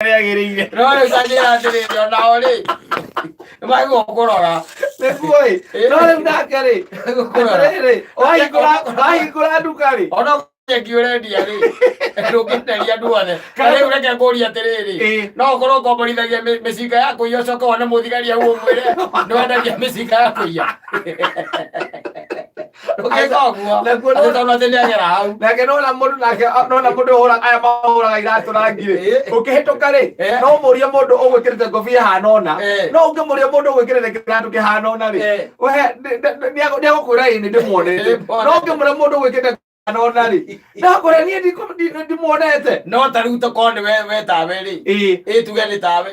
Rĩagĩrĩire. No rĩu tanjĩra atĩrĩrĩ, onao rĩ nĩmagĩrĩirwo kũrora. Nĩguo ĩ, no rĩu nake rĩ, Kũrora. atĩrĩrĩ, wahingũra nduka rĩ, Ona nyeki ũrendia rĩ, ndũngĩenderia andũ othe. Ta rĩu reke ngũrie atĩrĩrĩ, no ũkorwo ũkomborithagia mĩcinga ya kũiya, ũcoke wone mũthigari hau ũmwĩre nĩwendagia mĩcinga ya kũiya. Ndũngĩka ũguo. Naguo Atĩ tondũ atĩ nĩagera hau. Nake nona mũndũ, nake nona mũndũ ũhũraga, aya mahũraga iratũ rangi rĩ, ũkĩhĩtũka rĩ, no ũmũrie mũndũ ũgwĩkĩrĩte ngobia ĩhana ũna, no ũngĩmũria mũndũ ũgwĩkĩrĩte kĩratũ kĩhana ũna rĩ, we nĩegũkwĩra ĩĩ nĩ ndĩmuonete. No ũngĩmũria mũndũ ũgwĩkĩrĩte kĩhana ũna rĩ, ndakũrĩa niĩ ndimuonete. No ta rĩu tokorwo nĩ we tawe rĩ, ĩ tuge nĩ tawe,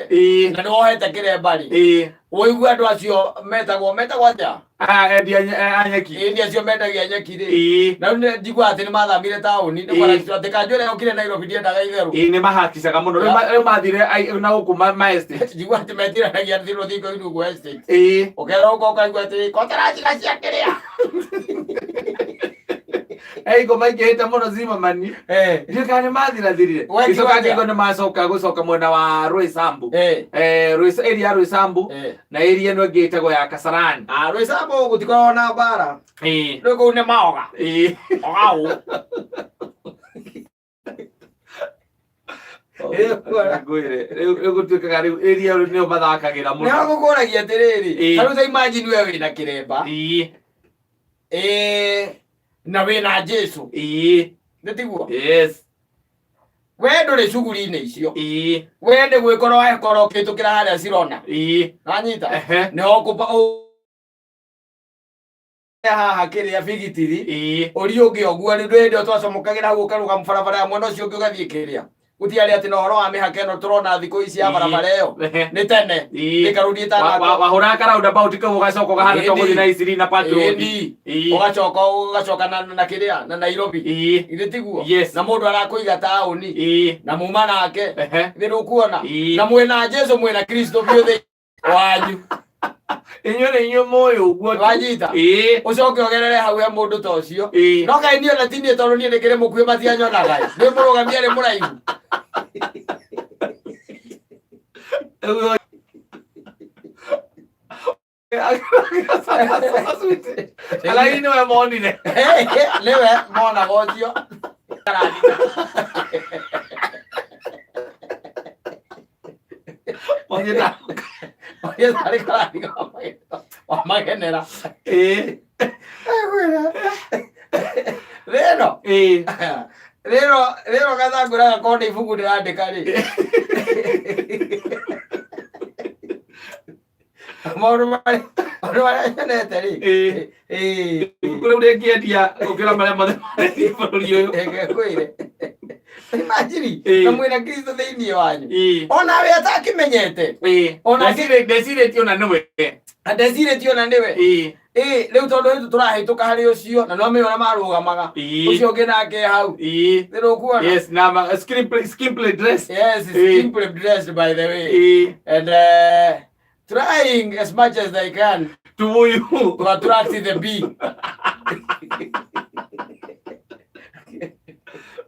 na nĩ wohete kĩremba rĩ, ũigue andũ acio metagwo atĩa? Ah, endia a nyeki. Ĩĩ, nĩ acio mendagia nyeki rĩ. Na rĩu njiguaga atĩ nĩ mathamire taũni, nĩ kwara atĩ kanjũ ĩrĩa yokire Nairobi ndiendaga itherũ. Ĩĩ, nĩ mahakicaga mũno. Rĩu mathire na gũkũ ma estate. Njigua atĩ metiranagia rũthingo-inĩ ũguo estate. Ũkerwo ũka ũkaigua atĩ kotera njĩra cia kĩrĩa. Hingo maingĩhĩte mũno Zimmerman. Ndiũĩ kana nĩ mathirathirire. We Gĩcoka kiwanja. ngĩigua nĩ macoka gũcoka mwena wa Roysambu. Area ya Roysambu na area ĩno ĩngĩ ĩtagwo ya Kasarani. Ah, Roysambu gũtikoragwo na mbara. Rĩu kũu nĩ maoga. Oga ũũ. Ngwĩre, rĩu gũtuĩkaga rĩu area rĩu nĩo mathakagĩra Nĩ mũno. gũkũragia atĩrĩrĩ. Ta rĩu ta imagine we wĩna kĩremba. Na wĩna Jesu. Nĩ tiguo? Yes. We ndũrĩ cuguri-inĩ icio. We nĩ gwĩkora wekora ũkĩhĩtũkĩra harĩa Cirona. Wanyita? Ehe. Nĩho haha kĩrĩa bigitiri. Ũria ũngĩ ũguo rĩu hĩndĩ ĩyo twacomokagĩra hau ũkarũgama barabara ya mwena ũcio ũngĩ ũgathiĩ kĩrĩa. Gũtiarĩ atĩ na ũhoro wa mĩhaka ĩno tũrona thikũ ici ya barabara ĩyo. Nĩ tene. Thika Road ĩtanakwo. Wahũraga ka roundabout kau ũgacoka ũkahana ta ũgũthiĩ na Isiri na Park Road. Ĩni. Ũgacoka ũgacoka na kĩrĩa na Nairobi. Githĩ tiguo? Yes. Na mũndũ arakũiga taũni. Na muma nake. Githĩ ndũkuona? Ĩĩ. Na mwĩna Jesu, mwĩna Kristo biũ thĩinĩ wanyu. Inyuĩ nĩ inyuĩ mũĩ ũguo tu. Wanyita? Ĩĩ. Ũcoke ũgerere hau he mũndũ ta ũcio. Ĩĩ. No kaĩ niĩ ona ti niĩ, tondũ niĩ nĩkĩrĩ mũkuhĩ matianyonaga ĩ. Nĩ mũrũgamia arĩ mũraihu. Rĩu Lakini niwe monire. Nĩwe monaga ũcio. Monire. Ũcio arĩ karani wa magenera. Rĩno. Rĩro rĩro gathangũra gakorwo nĩ ibuku ndĩrandĩka rĩ. Maũndũ marĩa nyonete rĩ. Ibuku rĩu rĩngĩendia gũkĩra marĩa mothe marendio bũrũri ũyũ. Reke ngwĩre. Imagine na mwĩna Kristo thĩinĩ wanyu. Ona we atakĩmenyete. Ona Ndecirĩtie ona nĩwe. Ndecirĩtie ona nĩwe. Ĩĩ, rĩu tondũ rĩu tũrahĩtũka harĩ ũcio na no mĩona ũrĩa marũgamaga. Ũcio ũngĩ nake hau. Nĩ rũkuona? Yes, na skimpily dressed. Yes, simply dressed, by the way. And trying as much as they can To woo you. To attract the bee.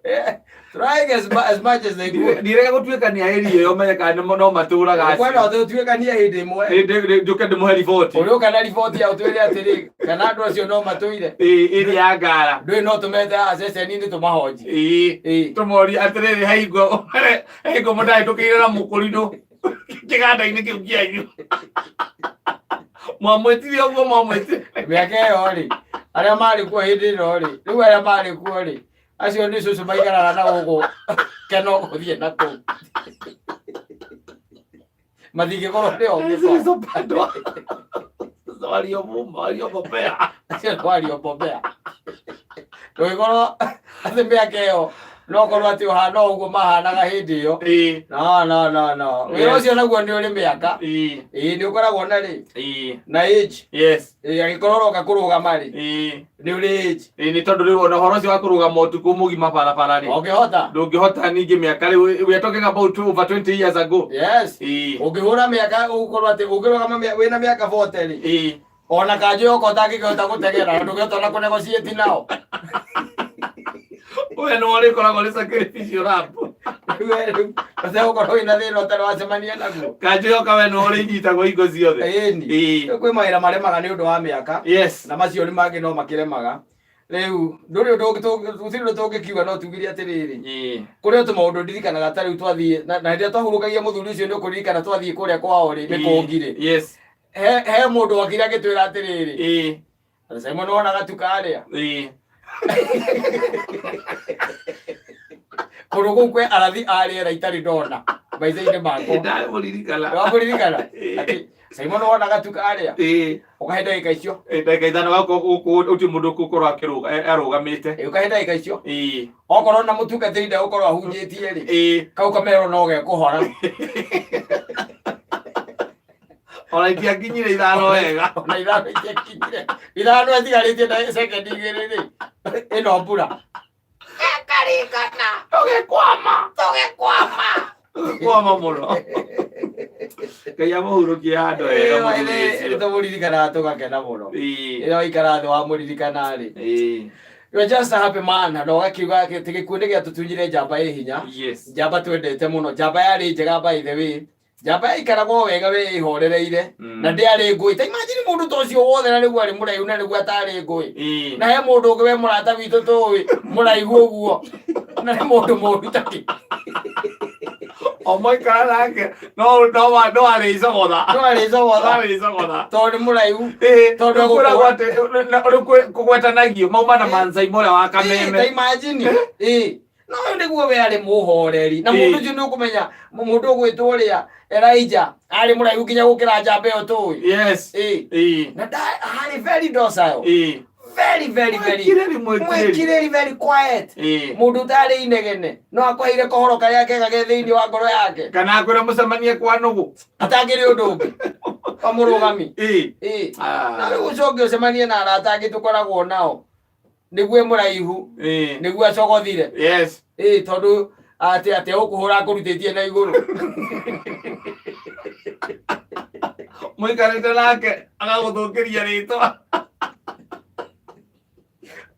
Yeah, trying as much as they could. Ndirega gũtuĩkania area ĩyo menye kana no matũraga acio. Kwenda ũtuĩkanie hĩndĩ ĩmwe. Njũke ndĩmũhe riboti. Ũrĩũka na riboti ya ũtwĩre atĩrĩ, kana andũ acio no matũire. Ĩĩ, area ya Ngara. Ndũĩ no tũmete haha ceceni-inĩ tũmahonji. Ĩĩ. Tũmorie atĩrĩrĩ, he hingo mũndahĩtũkĩire na mũkũrinũ kĩganda-inĩ kĩu kĩanyu, mwamwĩtire ũguo mwamwĩtire? Mĩaka ĩyo rĩ, arĩa marĩ kuo hĩndĩ ĩno rĩ, rĩu arĩa marĩ kuo rĩ, acio nĩ cũcũ maikaraga na gũkũ keno gũthiĩ na kũu matingĩkorwo nĩ o Zilizopandwa waliovuma waliobobea. Acio nĩ waliobobea. Ndũgĩkorwo atĩ mĩaka ĩyo no korwo atĩ ũhana o ũguo mahanaga hĩndĩ ĩyo. No, no, no, no, wĩra ũcio naguo nĩ ũrĩ mĩaka. Ĩĩ, nĩ ũkoragwo na rĩ na age. Ĩĩ, angĩkorwo ũroka kũrũgama rĩ, nĩ ũrĩ age. Ĩĩ, nĩ tondũ rĩu ona ũhoro ũcio wa kũrũgama ũtukũ mũgima barabara rĩ, ũngĩhota ndũngĩhota. Ningĩ mĩaka rĩu, we are talking about over 20 years ago. Ũngĩhũra mĩaka ũgũkorwo atĩ ũngĩrũgama wĩna mĩaka 40 rĩ, ona kanjũ yoka ũtangĩkĩhota gũtegera na ndũngĩhota ona kũnegotiate nao. We nĩ ũrĩkoragwo nĩ sacrificial lamb. Rĩu ũtegũkorwo wĩna thĩna ũtarĩ wacemania naguo. Kanjũ yoka we no ũrĩnyitagwo hingo ciothe. Ĩni. Ĩĩ. Kwĩ mawĩra maremaga nĩ ũndũ wa mĩaka. Yes. Na macio nĩ mangĩ no makĩremaga. Rĩu ndũrĩ ũndũ gũtirĩ ũndũ tũngĩkiuga no tugire atĩrĩrĩ. Ĩĩ. Kũrĩ o tũmaũndũ ndirikanaga ta rĩu twathiĩ na hĩndĩ ĩrĩa twahurũkagia mũthuri ũcio nĩ ũkũririkana twathiĩ kũrĩa kwao rĩ mĩkũngi rĩ. Yes. He mũndũ okire agĩtwĩra atĩrĩrĩ. Ĩĩ. Simon wona gatuka arĩa. Ĩĩ. Kũndũ kũu kwĩ arathi a rĩera itarĩ ndona maica-inĩ makwa. Ndamũririkana. Nĩwamũririkana? Ĩĩ. Atĩ Simon wona gatuka arĩa. Ĩĩ. Ũkahe ndagĩka icio. Ĩĩ, ndagĩka ithano gũkũ gũtirĩ mũndũ ũgũkorwo akĩrũga arũgamĩte. Ĩĩ, ũkahe ndagĩka icio. Ĩĩ. Okorwo na mũtungatĩri ndegũkorwo ahunjĩtie rĩ. Ĩĩ. Kau kamero no gekũhora. Ona itiakinyire ithano wega. Ona ithano itiakinyire. Ithano ĩtigarĩtie na sekendi igĩrĩ rĩ. Ĩno mbura. Gekarigana. Tũgĩkwama. Tũgĩkwama. Tũgĩkwama mũno. Ngai amũhurũkie handũ hega mũthuri ũcio. Tũmũririkanaga tũgakena mũno. Ĩĩ. Ĩrĩa waikara thĩ wamũririkana rĩ. Ĩĩ. You are just a happy man na ũgakiuga atĩ gĩkuũ nĩ gĩatũtunyire njamba ĩ hinya. Yes. Njamba twendete mũno. Njamba yarĩ njega by the way. Njamba yaikaraga o wega we ĩhorereire na ndĩarĩ ngũĩ. Ta imagine mũndũ ta ũcio wothe na nĩguo arĩ mũraihu na nĩguo atarĩ ngũĩ. Ĩĩ. Na he mũndũ ũngĩ we mũrata witũ tũĩ mũraihu ũguo na nĩ mũndũ mũru ta kĩ. O mwaikara nake no no wa no arĩcogotha. No arĩcogotha. Arĩcogotha. Tondũ nĩ mũraihu. Ĩĩ. Tondũ Rĩu kwĩragwo atĩ rĩu kũgwetanagio mauma na manzai ũrĩa wa Ta kameme. imagine. Ĩĩ. No ũyũ nĩguo we arĩ mũhoreri. Na mũndũ ũcio nĩ ũkũmenya mũndũ ũgwĩtwo ũrĩa Elijah arĩ mũraihu nginya gũkĩra njamba ĩyo tũĩ. Yes. Ĩĩ. Ĩĩ. Na arĩ very docile. Ĩĩ. Very very very. Mwĩkirĩri mwĩkirĩri. Mwĩkirĩri very quiet. Ĩĩ. Mũndũ ũtarĩ inegene no akũheire kohoro karĩa kega ke thĩinĩ wa ngoro yake. Kana akwĩra mũcemanie kwa nũgũ. Atangĩrĩ ũndũ ũngĩ. Wa mũrũgami. Ĩĩ. Ĩĩ. Ah. Na rĩu ũcoke ũcemanie na arata angĩ tũkoragwo nao. Nĩguo e mũraihu. Ĩĩ. Nĩguo acogothire. Yes. Ĩĩ tondũ atĩ atĩ ũkũhũra akũrutĩtie na igũrũ. Mũikarĩte nake agagũthũkĩria rĩtwa.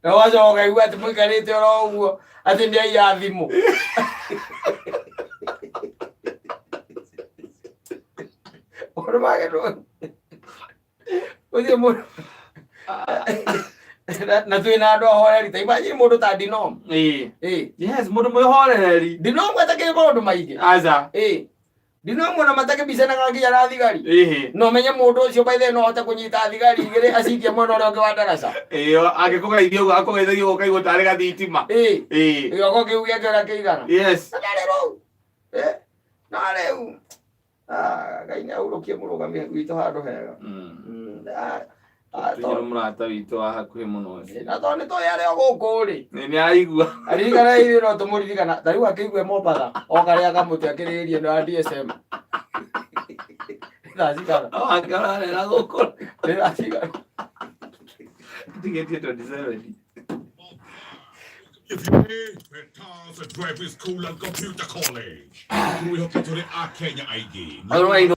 Na ũgacoka ũkaigua atĩ mũikarĩte oro ũguo atĩ nĩ aiya thimũ. Ũndũ wake ũcio mũndũ na twĩna andũ ahoreri ta imagine mũndũ ta Dinom. Ĩĩ. Ĩĩ. Yes, mũndũ mwĩhorereri. Dinom atakĩrĩ maũndũ maingĩ. Aca. Ĩĩ. Dinom ona matakĩbicanaga nginya na thigari. Ĩhĩ. No menye mũndũ ũcio by the way no ahote kũnyita thigari igĩrĩ acikie mwena ũrĩa ũngĩ wa ndaraca. Ĩyo angĩkũgeithia ũguo akũgeithagia ũguo ũkaigua tarĩ gathitima. Ĩĩ. Ĩĩ. Gĩoko kĩu gĩake ũrĩa kĩigana. Yes. Na ndarĩ rũu. Ĩĩ. Na rĩu. Ah, Ngai nĩ ahurũkie mũrũgami witũ handũ hega. Tũnyĩrwo mũrata witũ wa hakuhĩ mũno ũcio. Na tondũ nĩ tũĩ arĩ o gũkũ rĩ. Nĩ araigua. Aririkana ithuĩ no tũmũririkana. Ta rĩu akĩigue Mombatha oka rĩa kamũtĩ akĩrĩrĩria ĩno ya DSM. Nĩ thaa cigana? O akĩrarera gũkũ. Nĩ thaa cigana? Tigĩtie 27. If you Driving School and Computer College. Through a Kenya ID. All right.